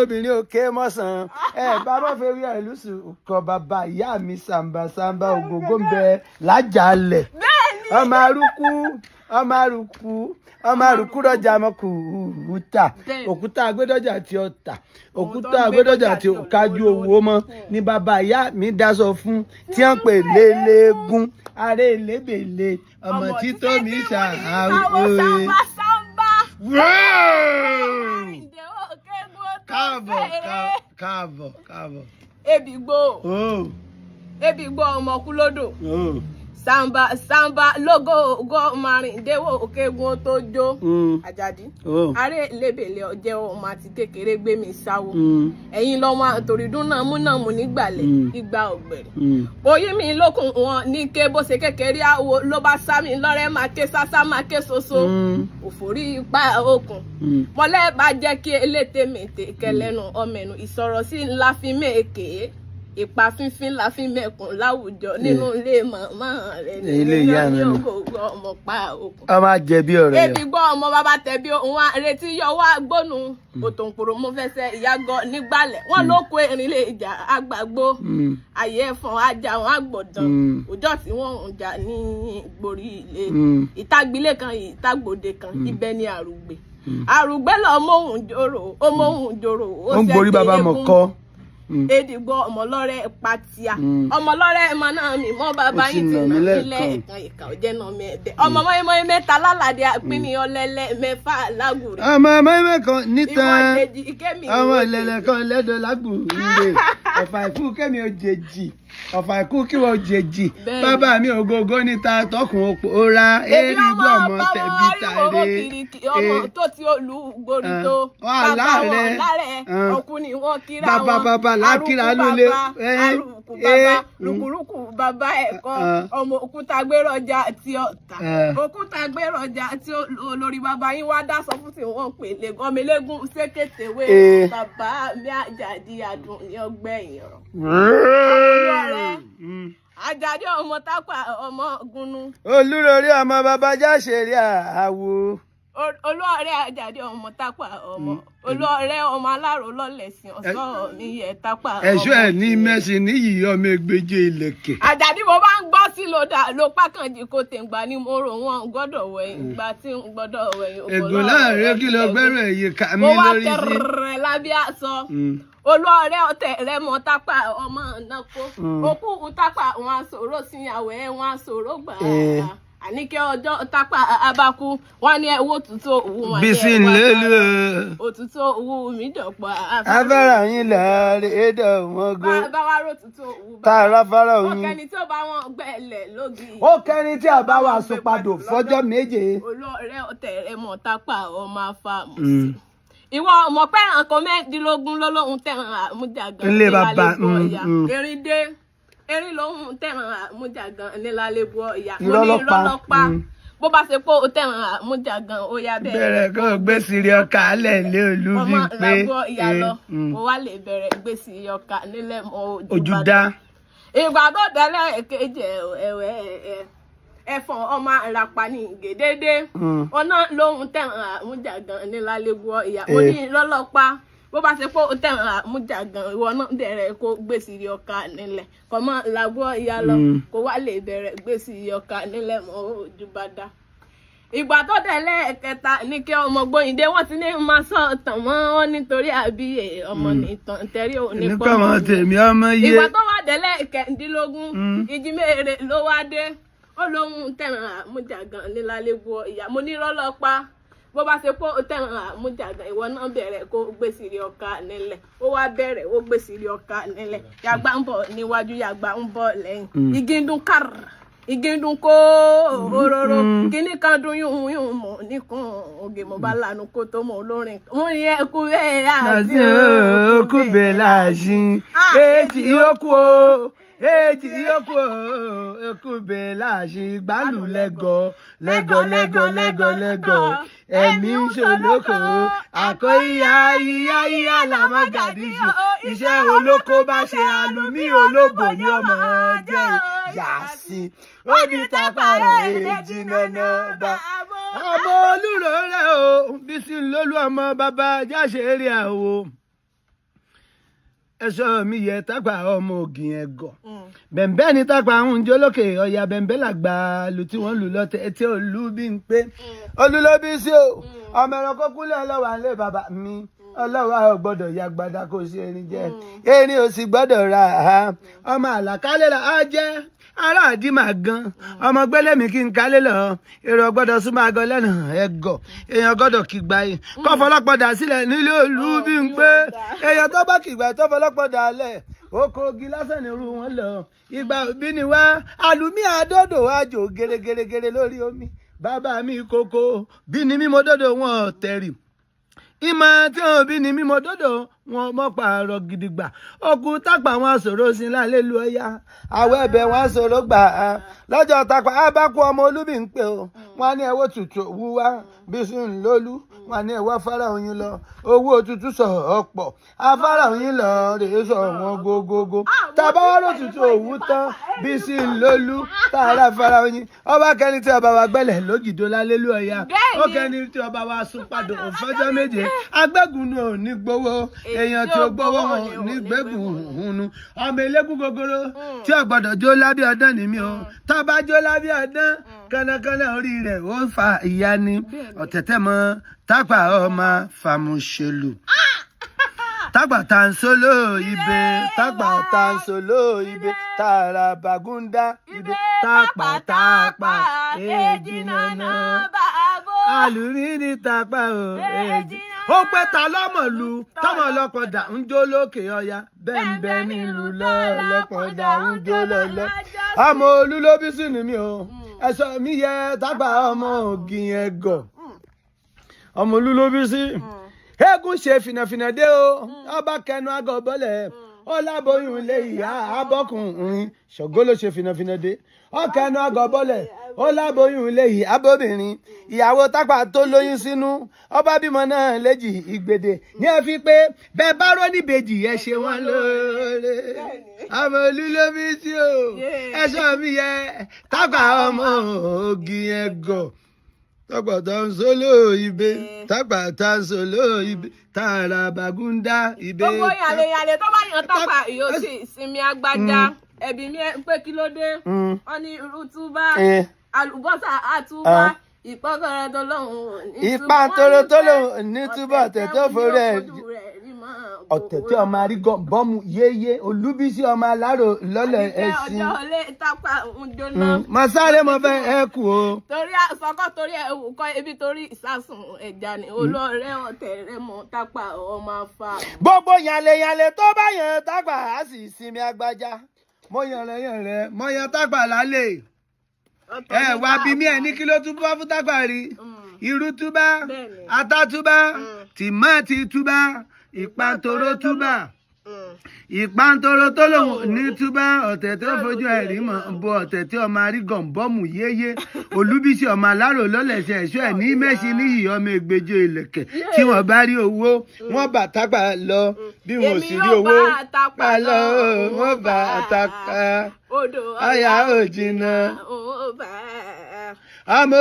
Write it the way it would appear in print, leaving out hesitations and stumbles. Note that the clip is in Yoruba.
Obìnrin òkè mọ́sàn ẹ bá má fẹ́ rí àìlùsù kọ bàbá ìyá mi sàǹbà sàǹbà ògógó ń bẹ lájàlẹ̀. Ọmọ arúkú, ọmọ arúkú, ọmọ arúkú dọ́jà mọ́kùúta. Òkúta agbẹ́dọ́jà tí ó tà, òkúta agbẹ́dọ́jà tí ó kájú owó mọ́ ní bàbá ìyá mi dáṣọ fún tí wọ́n pè lélẹ́gùn aré lébèlè ọmọ títọ́ mi ṣàwọ́. Sàmbà sàmbà. Káàbọ̀, káàbọ̀, káàbọ̀. Ebìgbò. Oh, Ebìgbò ọmọ kú lódò. Oh. Sàmbà sàmbà lógo ògo márìndínwó òkègùn tó jó. Àjàdí. Oh. Aré lébèlè ọjẹ́ ọmọ àti kékeré gbé mi sáwó. Ẹ̀yin lọ́mọ àtòrí dún náà mú nígbàlẹ̀. Igba ọ̀gbẹ̀rẹ̀. Oyí mi lókun wọn ní ké bó ṣe kékeré àwo ló bá sá mi lọ́rẹ́ máa ké sásá máa ké soso. Òfòrí ipa okùn. Mọ̀lẹ́ bá jẹ́ kí elété mètè kẹlẹ́nu ọmọ ẹnu ìsọ̀rọ̀ sí ńlá fi mèké ìpa fínfín la fi mẹ́kùn láwùjọ nínú ilé màmá rẹ̀. Ilé ìyá mi ni. Kò gbọ́ ọmọ pa okùn. A máa jẹ̀bi ọ̀rẹ́ yẹn. Ebi gbọ́ ọmọ bàbá tẹ̀bi òun á retí yọ wá gbónú òtòǹkòrò mo fẹsẹ̀ ìyá gọ nígbàlẹ̀ wọ́n ló kó erin lè jà àgbàgbó àyè ẹ̀fọn ajá wọn àgbọ̀dàn òjọ́ tí wọ́n ń jà ní gborí ilé ìtagbílé kan ìtagbòde kan ibẹ̀ ni àrùgbé àrùgbé lọ móhùn jòrò ó móhùn jòrò. Ó ń gborí bàbá mọ̀ kọ́. Edigbo ọmọlọ́rẹ́ patia ọmọlọ́rẹ́ ẹ̀mọ náà mi mọ́ bàbá Ó ti yín ti nà nà mí mí lẹ́ẹ̀kan. lẹ́ẹ̀kan ìkà ọ̀jẹ̀ náà mi ẹ̀bẹ̀ ọmọ mọ́ẹ́mọ́ẹ́ mẹ́ta lálàdé àpínní ọlẹ́lẹ́ mẹ́fà lágùrẹ́. Ọmọ mẹ́mẹ́ kan nítan. Ìwọ jèjì kémi. Ọmọ ìwọ ìlẹ̀lẹ̀ jèjì. Kan lẹ́dọ̀ lágbùrúndé ọ̀fà ìkú kẹ́mi òjèjì ọ̀fà ìkú kí wọ́n jèjì. Bàbá mi ògógó níta tọkùn òpó ra Ebi erigbó ọmọ tẹ̀bí ariwo tàrẹ. Kiriki ọmọ tó ti olúgbòrí tó Wọ́n bàbá láàrẹ. wọn lárẹ ọkù ni wọ́n kíra Bàbá wọn. bàbá lákìrá Arúkú lólè. bàbá, arúkú bàbá rúkúrúkú bàbá ẹ̀kọ́ ọmọ òkúta gbérọjà tí ọ̀tà òkúta gbérọjà tí olórí bàbá yín wá dá sọ fún tí wọ́n pè lẹ́gàn ọmọ eléégún sékètéwé. Bàbá mi Àjàdí àdùn ní ọgbẹ́yìn ọ̀rọ̀ Àjàdí ọmọ tápà ọmọ gúnú. Olúrorí ọmọ bàbá jáṣeré àwo. Olúọrẹ Àjàdí ọmọ tápà ọmọ olúọrẹ ọmọ aláró lọlẹsìn ọsọ mi yẹ tápà ọmọ. Ẹ̀ṣọ́ ẹ̀ ní mẹ́sì níyì ọmọ ẹgbẹ́jẹ ìlẹ̀kẹ̀. Àjàdí, mo bá ń gbọ́ sí lódà ló pákànjì kò tèǹgbà ni mo rò wọ́n gbọ́dọ̀ wẹ̀yìn ìgbà tí ń gbọ́dọ̀ wẹ̀yìn. Ègùn láàrin kí ló gbẹ́rù èyí ká mi Mo wá lórí sí. tẹ̀rẹ̀ lábẹ́ aṣọ. Olúọrẹ ọtẹ rẹ mọ tápà ọmọ nàkó òkú tápà wọn àṣòro síyàwó ẹ wọn àṣòro gbà á àníkẹ́ ọjọ́ tápà abaku wọn ní ẹwọ́ òtútù òwú wọn ní Bísí ẹwà ńlẹ́lú. Òtútù òwú mi dọ̀pọ̀. Afárá yín lọ́ọ́rẹ́ ẹ̀dọ̀ wọn go. Bá wa rò tútù òwú Tá a ráfárá ó oyin. kẹni tí ó bá wọn gbẹ̀lẹ̀ lógi. Ó kẹrin tí a bá wà sọpadò fọjọ́ 7. Olóòrẹ ọtẹ rẹ mọ tápà ọmọ afa mùsùlùmí ìwọ ọmọ pẹ́ràn kan 16 lọ́lọ́hún tẹ̀ràn àmújàgàn Ilé bàbá, nílálẹ́bù ọ̀yà. Erin dé erin lòún tẹ̀ràn àmújàgàn nílálẹ́bù ọ̀yà. Mo Irọ́ ní ló irọ́ pa. ló pa. Bó bá ṣe pé ó tẹ̀ràn àmújàgàn ó yá bẹ̀rẹ̀. Bẹ̀rẹ̀ kó o gbé sírí ọkà alẹ̀ lé olú bí Ọmọ pé làbọ̀ ìyá lọ mo wá lè bẹ̀rẹ̀ gbèsè ọkà nílẹ̀ mọ́ ojú dá. Ìgbà tó tẹ́lẹ̀ èkejì ẹ̀wẹ̀ ẹ̀fọn ọmọ àràpá ní gèdèdè ọ̀nà lóhun tẹ̀ràn àmújàgàn nílálẹ́gbọ́ ìyá. Mo ní lọ́lọ́pàá bó bá ṣe pé ó tẹ̀ràn àmújàgàn ìwọ náà bẹ̀rẹ̀ kó gbèsè ọkà nílẹ̀ kọ́ mọ́ làbọ̀ ìyá lọ kó wá lè bẹ̀rẹ̀ gbèsè ọkà nílẹ̀ mọ́ ojú bá dá. Ìgbà tó tẹ̀lé ẹ̀kẹta ní kí ọmọ Gbóyìndé wọ́n ti ní máa sọ tàn mọ́ wọn nítorí àbíyè ọmọ nìtàn tẹ̀rí òní Nípa ọmọ tèmi ọmọ yé. Ìgbà tó wà délé 16 ìjímèrè ló wá dé ó lóhun tẹ̀ràn àmújàgàn nílálẹ́gbọ̀ ìyá. Mo ní rọ́lọ́pàá bó bá ṣe pé ó tẹ̀ràn àmújàgàn ìwọ náà bẹ̀rẹ̀ kó gbèsè rí ọkà nílẹ̀. Ó wá bẹ̀rẹ̀ ó gbèsè rí ọkà nílẹ̀ yàgbá ń bọ̀ níwájú yàgbá ń bọ̀ lẹ́yìn igi ń dún kàrà igi ń dún kó òróró kíní kan dún yún yún mọ̀ níkùn ògè mo bá lanu kó tó mọ̀ olórin mo ní ẹkú bẹ́ẹ̀ Nàti òkú bẹ́ẹ̀ láàṣin. Èjì yókù o. Èjì yókù o. Òkú bẹ́ẹ̀ láàṣin. Gbálù lẹ́gọ̀ lẹ́gọ̀ lẹ́gọ̀ lẹ́gọ̀ lẹ́gọ̀. Ẹ̀mí ń ṣolóko. Àkọ́ ìyá ìyá ìyá làmágàdíṣù. Iṣẹ́ olóko bá ṣe àlùmí olóbò ní ọmọ jẹ́ yàsí. Ó di tápà èjì nànà bá. Ọmọ olúro rẹ o, Bísí lólú ọmọ bàbá jáṣe eré àwò. Ẹ̀ṣọ́ mi yẹ Tápà ọmọ ògìn ẹ̀gọ́. Bẹ̀m̀bẹ́ ni Tápà ń jó lókè ọ̀yà, bẹ̀m̀bẹ́ làgbà lù tí wọ́n lù lọ́tẹ̀ etí olú bí ń pé olúlóbí sí o. Ọmọ ẹranko kúlẹ̀ ọlọ́wà ńlẹ̀ bàbá mi, ọlọ́wà ò gbọ́dọ̀ ya gbada kó sí erin jẹ, erin ò sì gbọ́dọ̀ ra á. Ọmọ àlàkálẹ̀ là á jẹ́ ará àdìmà gan, ọmọ gbẹ́lẹ́ mi kí n kálé lọ, èrò gbọ́dọ̀ súnmọ́ àgọ́ lẹ́nu ẹ̀gọ́, èèyàn gbọ́dọ̀ kígba yìí kọ́ fọlọ́pọ̀ dà sílẹ̀ nílé olú bí ń pé èèyàn tó bá kígba tó fọlọ́pọ̀ dà lẹ̀ oko ogi lásán ní irú wọn lọ. Ìgbà òbí ni wá àlùmí àdódò àjò gèrègèrègèrè lórí omi. Bàbá mi kókó bí ni mímọ dòdò wọn tẹ̀rì ìmọ̀ tí wọn bí ni mímọ dòdò wọn mọ̀ pààrọ̀ gidigba. Okùn Tápà wọn sọ̀rọ̀ sí lálẹ́ lu ọ̀yà àwọ̀ ẹ̀bẹ̀ wọn sọ̀rọ̀ gbà á lọ́jọ́ Tápà abákú ọmọ olúbi ń pè ó. Wọn ní ẹwọ́ tutù òwú wá bí sùn lólú, wọn ní ẹwọ́ afárá oyin lọ, owó òtútù sọ ọ̀pọ̀ afárá oyin lọ rèé sọ wọn gógógó. Tàbá wà lótútù òwú tán bí sí lólú tààrà afárá oyin. Ọba kẹni tí ọba wa gbẹlẹ lógìdó lálẹ́ lu ọ̀yà, ó kẹni tí ọba wa sún padà òfọjọ́ méje. Agbẹ́gun ò ní gbowó, èèyàn tí ó gbowó wọn ò ní gbẹ́gun hùnú. Ọmọ elégún gogoro tí ò gbọ́dọ̀ jó lábẹ́ ọdán ni mí o. Tó bá jó lábẹ́ ọdán, kánnakánná orí rẹ̀ ó fa ìyá ni ọ̀tẹ̀tẹ̀ mọ́. Tápà ọmọ fàmùṣèlú, Tápà tá ń solo ibè, Tápà tá ń solo ibè, tààrà bàgúndà ibè, Tápà Tápà èjì nànà alùrí ní Tápà o èjì. Ó pẹ́ ta lọ́mọ̀lú tọmọ ọlọ́pọ̀dà ń jó lókè ọya, bẹ́ẹ̀nbẹ́ nílùú lọ́lọ́pọ̀dà ń jó lọ́lọ́. Ọmọ olúlóbísì ni mi o. Ẹ̀sọ́ mi yẹ Tápà ọmọ ògìn ẹ̀gọ́, ọmọ olúlóbísì. Eégún ṣe fìnàfìnà dé o, ọba kẹnu àgọ́ bọ́lẹ̀, ó láboyún lé ìyá abọ́kùnrin. Ṣògo ló ṣe fìnàfìnà dé, ọkẹnu àgọ́ bọ́lẹ̀, ó láboyún lé ìyá abóbìnrin. Ìyàwó Tápà tó lóyún sínú, ọba bímọ náà léjì ìgbèdè ní ẹ fi pé bẹ́ẹ̀ bá rọ níbejì ẹ ṣe wọn lóore. Ọmọ olúlóbísí o, ẹ̀ṣọ́ mi yẹ Tápà ọmọ ògì ẹ̀gọ́, Tápà tá ń solo ibè, Tápà tá ń solo ibè, tààrà bàgúndà ibè. Gbogbo yàlẹ yàlẹ tó bá yan Tápà yóò sì sinmi agbájá. Ẹbí mi pé kí ló dé? Wọn ní irú túbá, àlùbọ́sà àtúbá, ìpọ́kọ̀rẹ́ tó lóhùn ní túbọ̀. Ìpàntoro tó lóhùn ní túbọ̀, ọ̀tẹ̀ tó forí ẹ̀ ọ̀tẹ̀ tí ọmọ arígọ́ bọ́mù yéyé olúbísí ọmọ aláró lọ́lẹ̀ ẹ̀sìn. Ọjọ́ ilé Tápà ń jóná. Mo sáré, mo fẹ́ ẹ kú o. Torí àsọkọ́, torí ẹ̀wù kọ́ ebi, torí ìsásùn ẹja ni olóòrẹ́ ọ̀tẹ̀ rẹ̀ mọ́ Tápà ọmọ afa. Gbogbo yànlẹ̀yànlẹ̀ tó bá yàn Tápà á sì sinmi agbájá. Mo yànrẹ̀ yànrẹ̀, mo yan Tápà lálẹ́. Ẹ wá bí mi ẹ ní kí ló tún bọ́ fún Tápà rí? Irú túbá, ata túbá, tìmọ́tì túbá, ìpàntoro túbá, ìpàntoro tó lòun ní túbá, ọ̀tẹ̀ tó fojú ẹ̀ rí mọ̀ bo ọ̀tẹ̀ tí ọmọ arígàn bọ́ọ̀mù yéyé olúbísí ọmọ alárò lọ́lẹ̀ṣẹ̀ ẹ̀ṣọ́ ẹ̀ ní mẹ́sì níyì ọmọ ègbèje ìlẹ̀kẹ̀. Tí wọ́n bá rí owó wọ́n bá Tápà lọ, bí wọn ò sì rí owó pa lọ, wọ́n bá Tápà Odò ọ̀yà ò jìnnà ó bá ọmọ.